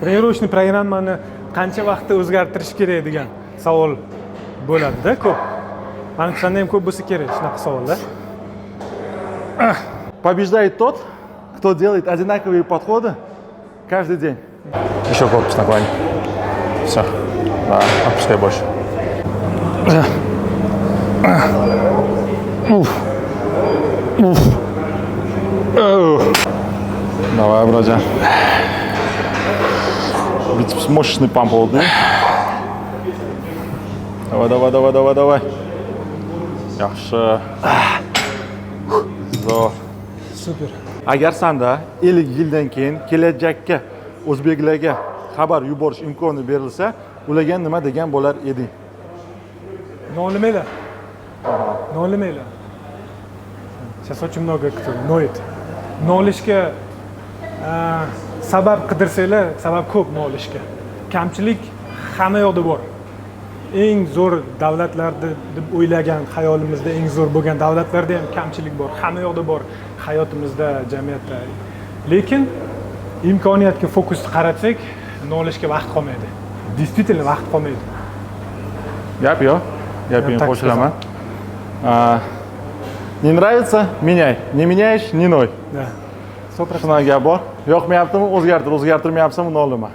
Тренировочный programmani qancha vaqtda o'zgartirish kerak degan savol bo'ladida ko'p. Manimcha, senda ham ko'p bo'lsa kerak shunaqa savollar. Побеждает тот, кто делает одинаковые подходы каждый день. Еще корпус наклони. Все. Да, отпускай больше. Уф. Уф. Давай, братья. Бицепс мощный памп oldi. Давай, давай, давай, давай, давай. Yaxshi. Zo'r. Super. Agar sanda 50 yildan keyin kelajakka o'zbeklarga xabar yuborish imkoni berilsa, ularga nima degan bo'lar eding? Nolimanglar. Nolimanglar. Сейчас очень много кто ноет. Nolishga sabab qidirsanglar, sabab ko'p nolishga. Kamchilik hamma yoqda bor. Eng zo'r davlatlarda deb o'ylagan xayolimizda eng zo'r bo'lgan davlatlarda ham kamchilik bor. Hamma yoqda bor hayotimizda, jamiyatda. Lekin imkoniyatga fokusni qaratsak, nolishga vaqt qolmaydi. Действительно vaqt qolmaydi. Gap yo'q. Gapingga Так. Qo'shilaman. Не нравится — меняй. Не меняешь — не ной. Да. 100%. Shunaqa gap bor. Yoqmayaptimi, o'zgartir, o'zgartirmayapsanmi, nolima.